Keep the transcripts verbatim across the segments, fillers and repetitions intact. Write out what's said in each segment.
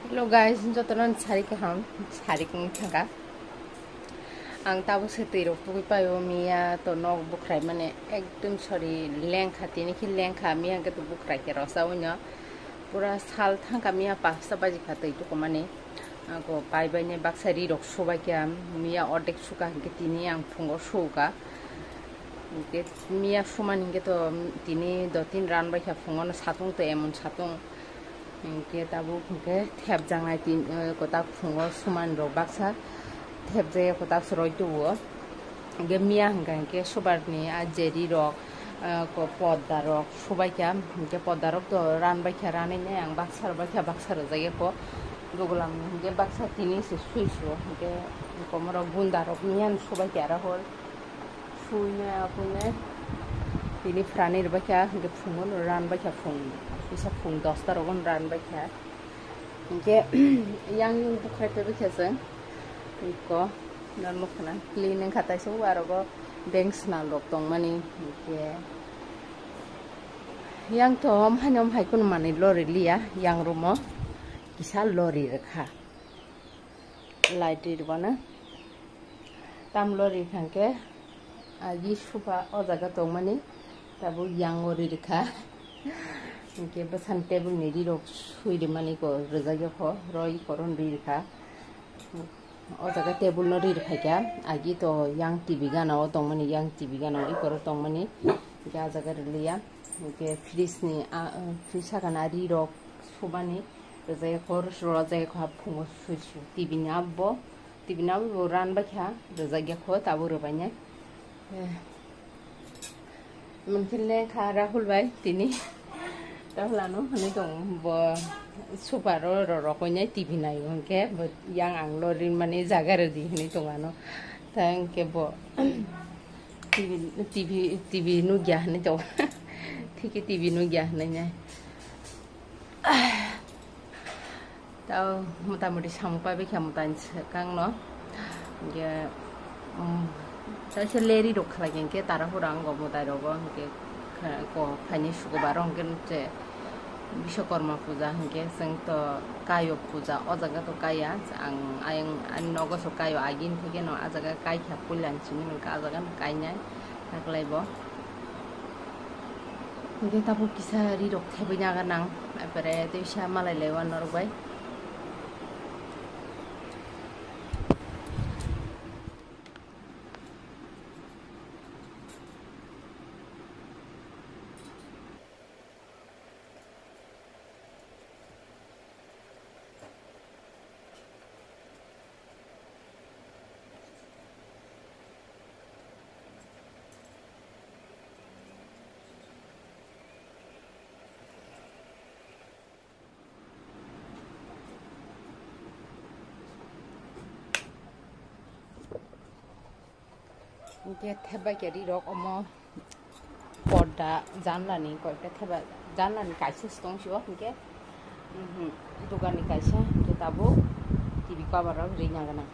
Hello guys, jotono sari kaham, sari kung thangka. Ang tabo se twi rok tugui paio, miya to nok bukrai mane ekdom sori lengkha, tini khe lengkha, miya hwnkhe to bukrai khe rosa uino. Pura sal thangka, miya pasta baji kha twi tukumani. Ako pai bai ne baksa ri rok subai kha, miya ordek suka hwnkhe tini ang phungo suka. Hwnkhe miya sumani hwnkhe to tini do tin ran bai kha phungo no satung to emon satung. Hwnkhe tabuk hwnkhe thepjaknai tin, eh, kwtak phungo suman rok baksa thepjak ya kwtak se roi tubuo. Hwnkhe miya hwnkha hwnkhe subar ni a jeri rok, eh, ko podda rok subai kha, hwnkhe podda rok to ran bai kha, ranai nai ang baksa rok bai kha, baksa rok jagya ko dugulam hwnkhe baksa tini se sui suo, hwnkhe komorok gunda rok miya no subai kha aro hor. Suina apune tini phrani rwbaikha, hwnkhe phungo no ranbaikha, phung kisa phung dosta rogo no ranbaikha. Hwnkhe yang yung bukhai phaibaikha chwng. Iko norok khna clean wngkha, taisa o arogo bank swnam rok tongmani. Hwnkhe yang to om haino om hai kheno manwi lori liya, yang room o kisa lori rwkha. Light ri rwmano. Tamlo ri kha hwnkhe agi sofa o jaga tongmani tabuk yang o ri rwkha. Hwnkhe bwsani table ni ri rok sui rwmani ko rwjak ya kho, roi koron ri rwkha. O jaga table no ri rwkha kha, agi to yang T V gana o tongmani, yang T V gana o ikoro tongmani. Hwnkhe ah jaga rwliya. Hwnkhe fridge ni, ah, fridge sakani ri rok sumani. Rwjak ya kho, rwjak ya kho, phungo sui sui. T V ni abo, T V ni abo bo ran bai kha, rwjak ya kho, tabuk rwbai nai. Eh. Mungkin le kha Rahul bai tini. Rahul ano hwnwi tong bo super ro ro rok nai T V nai hwnkhe bo yang ang lo rin mani jaga rwdi hwnwi tong ano. Tang ke bo T V, T V, T V nugya hwnwi tong. Thiki T V nugya hwnwi nai. Tao motamuti samung paibai kha mwtai swkang no. Hwnkhe, um, taisa leri rok khlai khe hwnkhe tara hura wngo mwtai rogo hwnkhe kha-, ko phaini sukubar o hwnkhe je Biswakarma puja hwnkhe chwng to kaio puja o jaga to kaiya ang ayang ani nogo so kaio agini theke no ah jaga kai kha puila ni simi hwnkhe ah jaga no kainai. Taklai bo. Hwnkhe tabuk kisa ri rok thebwi naga nang, epore tei sa malai lai o norok bai. Hwnkhe thepbai khe ri rok omo porda janlani koikta thepba janlani kaisa se tong sio hwnkhe, mhm, dogan ni kaisa hwnkhe tabuk T V cover rok ri nang gana.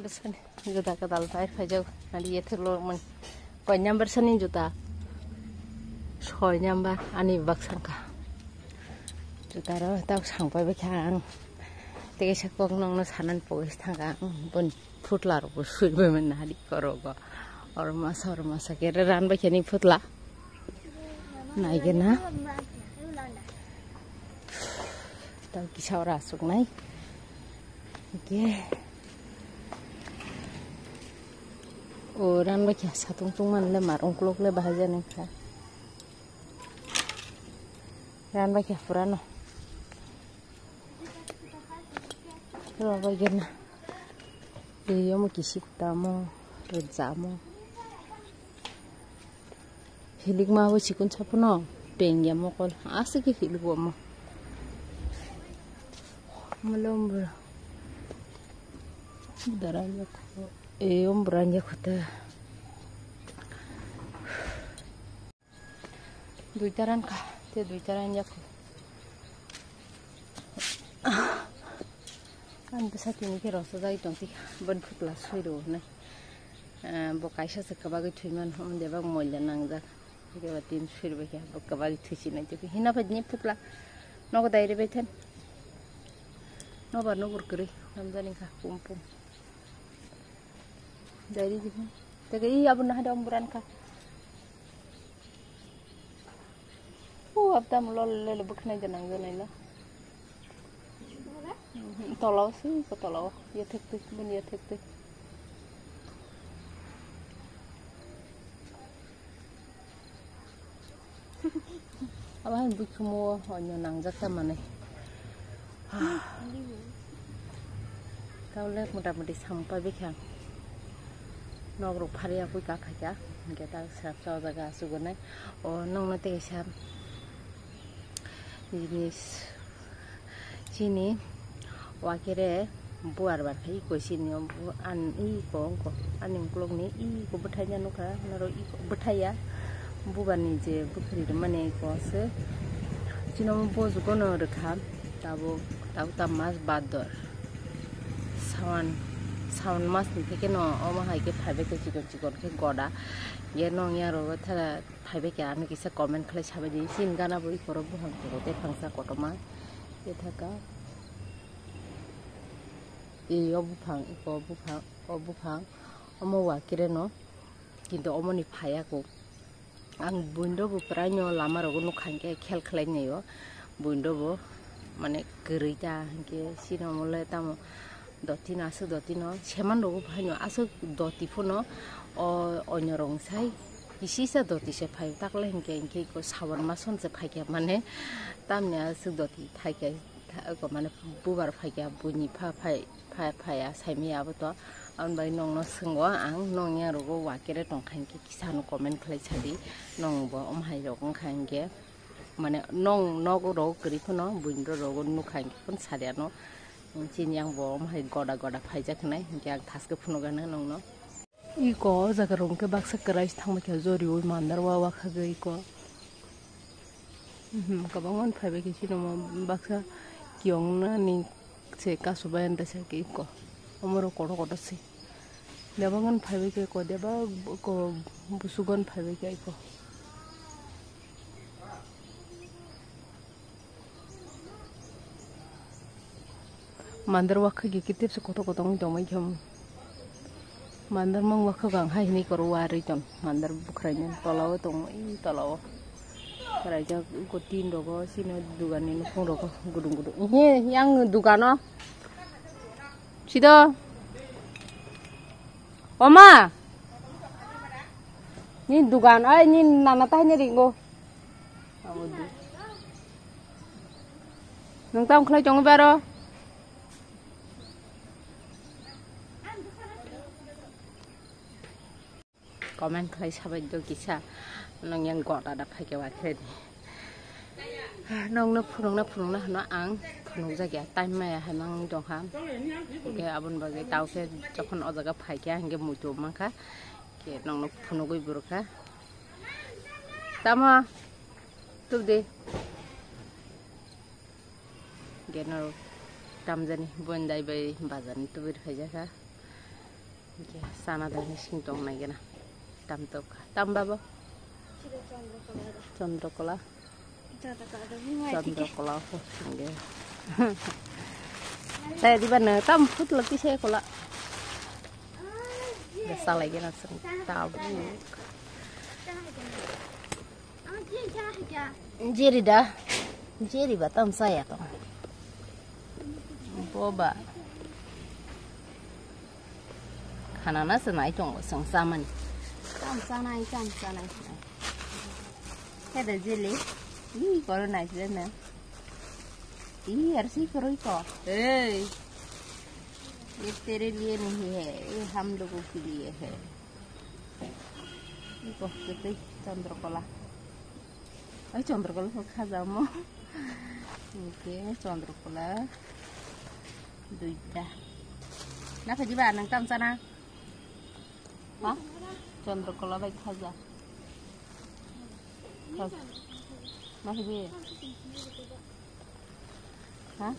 Sani juta kwtal pair phaijak, ani yethek lormani. Koi number sani juta? Soi number ani baksa wngkha. Juta ro tak sangpai baikha ang. Tei kaisa kok nokno sanani pogwi thangkha ang. Boni phutla rokbo swibai mani nari korogo. Oro masa, oro masa khe ran baikha ni phutla. Naigena. Tau kisa ora aswknai. Oke. O ran baikha satung tungmani le mar ungkuluk le bahai jani kha. Ran baikha purano. Ro baikha na. Eyomo kisik tamo, rwchamo. Hilikma bo chikon sapono pengya mokol aswk khe hilik bo omo. Molo umbra. Dara yakho. E umbra yakho ta. Duita rankha, te duita ranjakho. Ani bwsa tini khe rosojagwi tongphi kha, boni phutla swi rwo hwnwi. Eh, bo kaisa se kwbagwi thwiman hwn de, bak moila nangjak. Khe ba tin swi rwbaikha, bo kwbagwi thwisinai tongphi. Hina bai ni phutla nogo dai rwbaithan. Nobar nubur kwrwi namjani kha pum pum. Dai rwdi hwn. Tege i abo naha de umbra rankha. O abdam lol lele bwkhnai de nang de naila. Tolao se ko tolao yathek twi bini yathek twi. Abo hai bwkhumo onyo nangjak ta manwi. Tawle mota moti samung pai bikha. Nok rok phari ya pui ka phaikha. Hingke ta srapsa o jaga asugunai. O nokno tei kaisa jinis chini wakere buar bar khai iko chini o bu-, an iko ongko ani ukulok ni iko bwthai ya nukha norok iko bwthai ya bubar ni je bwkhri rwmani iko se chini omo bojugo no rwkha. Tabuk, tabuk ta mas bhador. Sawan, sawan mas ni theke no omo hai khe phaibai khe chikon chikon khe goda. Ye nong ya rogo thara phaibai khe ano kisa comment khlai sabai di. Sin gana bo ikorok buphang tei phangsa kotorma. Ye thaka. Ye o buphang, iko buphang, o buphang. Omo wa kire no. Kintu omo ni phaya ko. Ang buino bo praino lama rogo nukha hinkhe khel khlai naio. Buino bo mane kwrwi ta hinkhe sino mole tamo dotino aswk dotino seman rogo phaino aswk doti phano o onyo rong sai kisisa doti se phai takle hinkhe hinkhe iko sawan mason se phaikhe mane tamni aswk doti thaikhe mane bubar phaikhe buini pha phai. Phai phaiya saimaya abo to. Aboni bagwi nongno swngo ang, nong yang rogo wakere tongkha hinkhe kisa no comment khlai sadi. Nong bo omo hai rok wngkha hinkhe mane nong nogo rogo kwrwi phano buini rogo nukha hinkhe phano sadi ano. Chini yang bo omo hai goda goda phaijak hinai hinkhe ang thaske phunukgana nongno. Iko o jaga rok hwnkhe baksa kwrai se thangbaikha joriui mandar o wakhagwi iko. Mhm, kwbangma phaibaikhe chini omo baksa kiyongnani se kasu bai andasai khe iko. Omorok kotor kotor se. Debang phaibaikhe iko, deba iko busugo phaibaikhe iko. Mandar wakhagwi kitip se kotor kotor wngwi tongbaikhe. Mandar mang wakhagwi ang hai hinwi koro warwi tong. Mandar bukhraini tolao tongo, i tolao. Khwraijak iko tin rogo, sino duganni nukhung rogo gudung gudung. Ihe, yang dugano. Sido. Oma. Ni dugan, ai, ni nana tahini ringo. Nwng tamo khlai tongo baro? Comment khlai sabai do kisa. Nwng yang gota da phaikhe wa khe di. Nwngno phunukna phunukna hwno ang phunukjak ya. Time maya hai mang tongkha. Hwnkhe aboni bagwi tao khe jokhon o jaga phaikha hwnkhe muitu mankha. Khe nwngno phunugwi burukha. Tamo? Tubudi. Genaro tamjani bondai bai bazarni tubir phaijakha. Hingke sana dani sing tong nai gana. Tam tok. Tam babo? Chandrakala. Chandrakala ho singge. Saya di mana? Tam put lagi saya kola. Salai gana sing tabuk. Jeri da. Jeri ba tam saya to. Boba. Khana na se nai tongo, song samani. Tam sanai, tam sanai. Keda jeli. Ih, koro nai se na. Ih, arsi koro iko. Hey. Ye tere liye nahi hai. Ye hum logo ke liye hai. Iko, kete Chandrakala. Oi, Chandrakala kok khaja mo. Oke, Chandrakala. Duita. Na khaji ba nang tam sana? Ha? Chandrakala bai khaja. Khaj-, na khaji? Ha?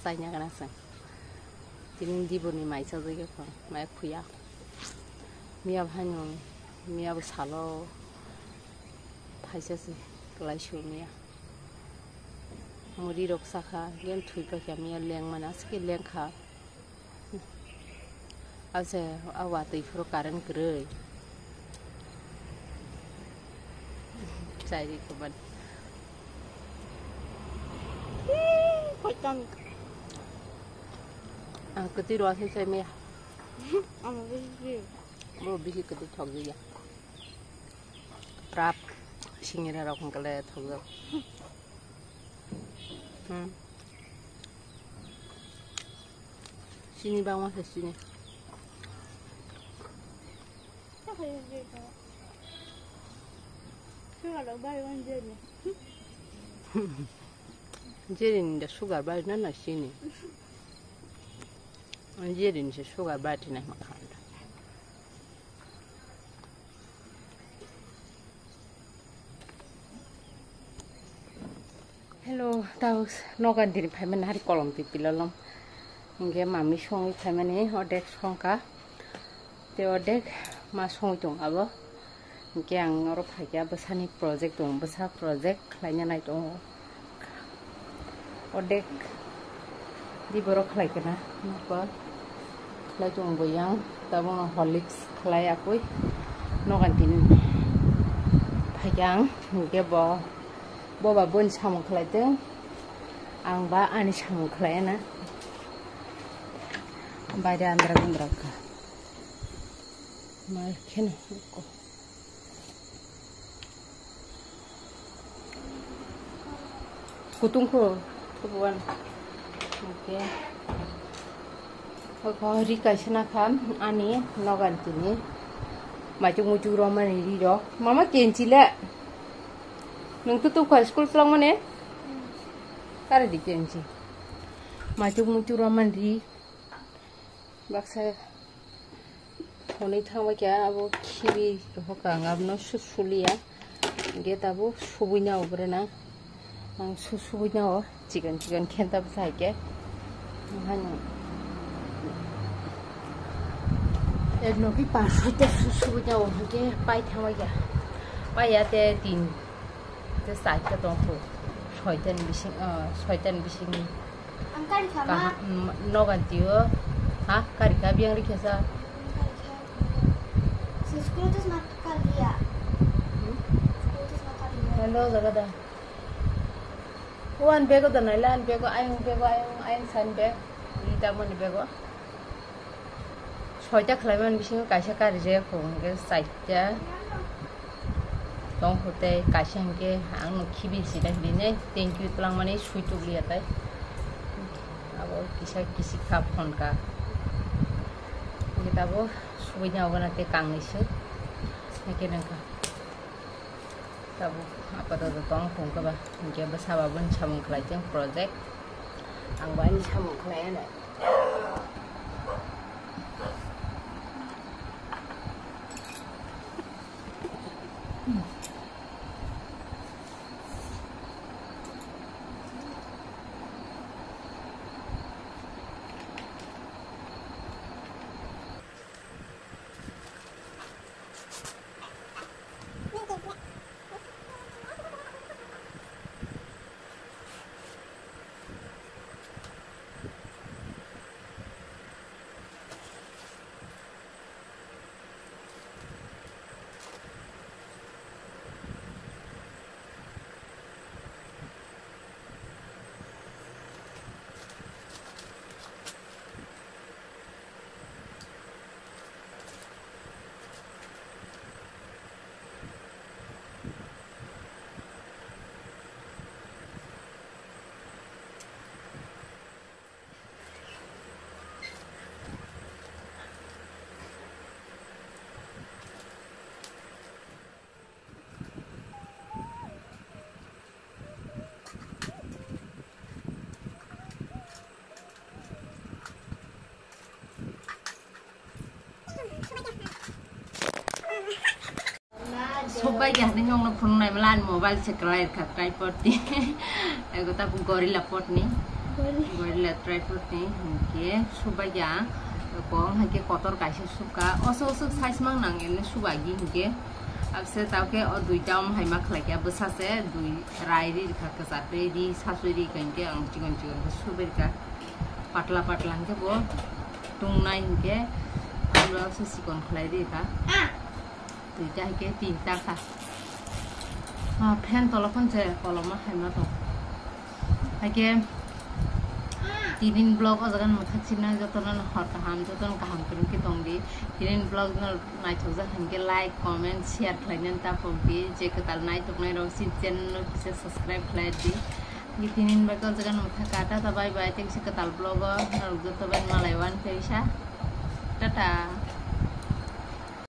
Saina kana sang. Tini diboni mai sajagya kho, mai phuya. Miya bhai no, miya bo salo. Phaisa se, klai su miya. Muri rok sakha, gen thui pakya miya leng mana, aske leng kha. Ase, a watwi phuru current kwrwi. Chai ri kwban. Ang kwtwi rw se chai maya. Ang bisi. Bo bisi kwtwi thok ya. Prap singira rok hwnkhe le thokjak. Hmm. Sini bangma se sini. Jerini da sugar bai na na sini. Jerini se sugar bai tinai ma khan. Hello, tau nogan dini phaimani hari kolom twi pilalom. Hingke mami songwi phaimani odek songka. Te odek ma songwi tong abo. Hingke ang oro phaikha bwsani project tong, bwsa project khlaina nai tongo. Odek di borok khlai kana nokbar khlai tongo yang tabukno Horlicks khlai akui nogan tin phaikha ang hingke bo boba boni samung khlai tong ang ba ani samung khlai na baire andra gundra kha ma kheno ko. Kutung kho, kubuan. Oke. Oke, ri kaisa na kha, ani nogan tini. Maichuk muchuk romani ri rok. Mama kenchi le. Nung tu tu kha school tlang mane? Kare di kenchi. Maichuk muchuk romani ri. Baksa hwnwi thangbai kha, abo khibi rohor ka, ang abono su-, suliya. Hingke tabuk subui nao bwrwna. Ang su-, subui nao, chikon chikon khe tabuk sai khe. Hano. Ek nogi pash soi ta su-, subui nao, hingke pai thangbai kha. Pai ya te tin. Te side ka tong kho. Soitan bising, ah, soitan bising. Ang kari kha ma? Kaha-, mm, nogan tio. Ha, kari kha biyang rikhe sa. Ang kari kha. Si scooty sma kari ya. Hmm? Scooty sma kari ya. Hello, jaga da. Wan bego da nai lan bego, ayang bego, ayang, ayang san beg. Ni tamoni bego. Soita khlaimani bisingo kaisa karijak hwnkhe chaita tongkho tei kaisa hwnkhe ang no khibi sida hinwi thank you twlangmani swituk liya tai abo kisa kisik kha phone ka hwnkhe tabuk subui nai obo na tei kangnwi se hwnkhe nangkha. Tabuk apatot tong phung khe ba, hinkhe bwsa ba boni samung khlai chwng project. Ang bo ani samung khlai anai. Bai ya ni nong no phone nai mala mobile se krai kha tripod ni. Ego ta gorilla pod ni. Gorilla tripod ni. Hingke subai ya. Ko hingke kotor kaisa suka. Oso oso size mang nang emne subai gi hingke. Abse tau ke o dui tam hai ma khlai ke bwsa se dui rai ri kha kasa pe ri sa sui ri hingke ang chikon chikon ke subai ka. Patla patla hingke bo tung nai hingke. Abse sikon khlai ri kha. Duita hai khe tinta kha. Ah, fan tolo phone se koloma hai ma tong. Hai khe tinin vlog o jaga mwthak sinai jotono hor kaham, jotono kaham kwrwng khe tong di. Tinin vlog no naithok jak hai khe like, comment, share khlai nani ta phok di. Je kwtal naithok nai rok si channel no kisa subscribe khlai di. Hai khe tinin vlog o jaga mwthak kha. Tata bye bye. Tei kisa kwtal vlog o norok joto bai malai wan khe sa. Tata.